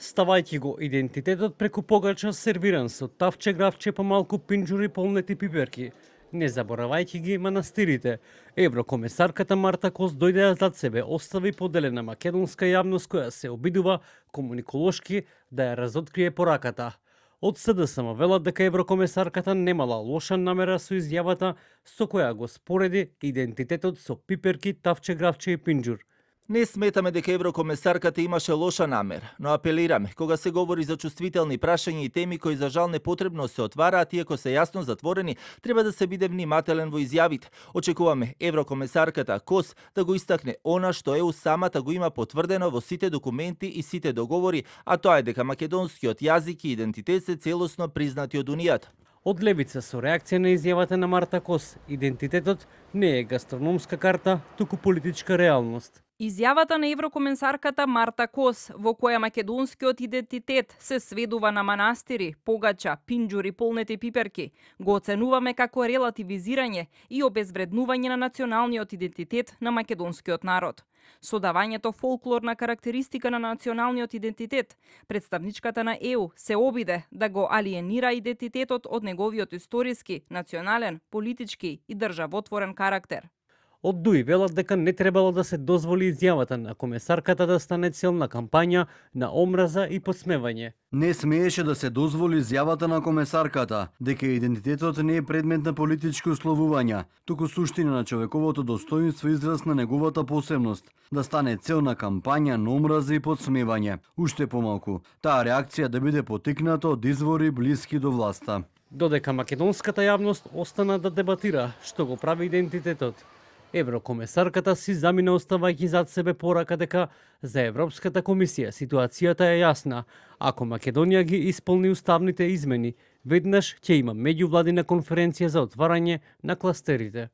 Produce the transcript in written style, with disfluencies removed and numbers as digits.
Ставајќи го идентитетот преку погача сервиран со тавче, гравче, помалку пинџури, полнети пиперки. Не заборавајќи ги манастирите, еврокомесарката Марта Кос дојде зад себе, остави поделена македонска јавност која се обидува комуниколошки да ја разоткрие пораката. Од СДСМ велат дека еврокомесарката немала лоша намера со изјавата со која го спореди идентитетот со пиперки, тавче, гравче и пинџур. Не сметаме дека еврокомесарката имаше лоша намера, но апелираме, кога се говори за чувствителни прашања и теми кои за жал непотребно се отвараат иако се јасно затворени, треба да се биде внимателен во изјавите. Очекуваме еврокомесарката Кос да го истакне она што ЕУ самата го има потврдено во сите документи и сите договори, а тоа е дека македонскиот јазик и идентитет се целосно признати од Унијата. Од левица со реакција на изјавата на Марта Кос, идентитетот не е гастрономска карта, туку политичка реалност. Изјавата на еврокомесарката Марта Кос, во која македонскиот идентитет се сведува на манастири, погача, пинџури, полнети пиперки, го оценуваме како релативизирање и обезвреднување на националниот идентитет на македонскиот народ. Со давањето фолклорна карактеристика на националниот идентитет, представничката на ЕУ се обиде да го алиенира идентитетот од неговиот историски, национален, политички и државотворен карактер. Од ДУИ велат дека не требало да се дозволи изјавата на комесарката да стане цел на кампања на омраза и подсмевање. Не смееше да се дозволи изјавата на комесарката дека идентитетот не е предмет на политички условувања, туку суштина на човековото достоинство и израз на неговата посебност, да стане цел на кампања на омраза и подсмевање. Уште помалку, таа реакција да биде потикната од извори блиски до власта. Додека македонската јавност остана да дебатира што го прави идентитетот, еврокомесарката си замина оставајќи зад себе порака дека за Европската комисија ситуацијата е јасна. Ако Македонија ги исполни уставните измени, веднаш ќе има меѓувладина конференција за отварање на кластерите.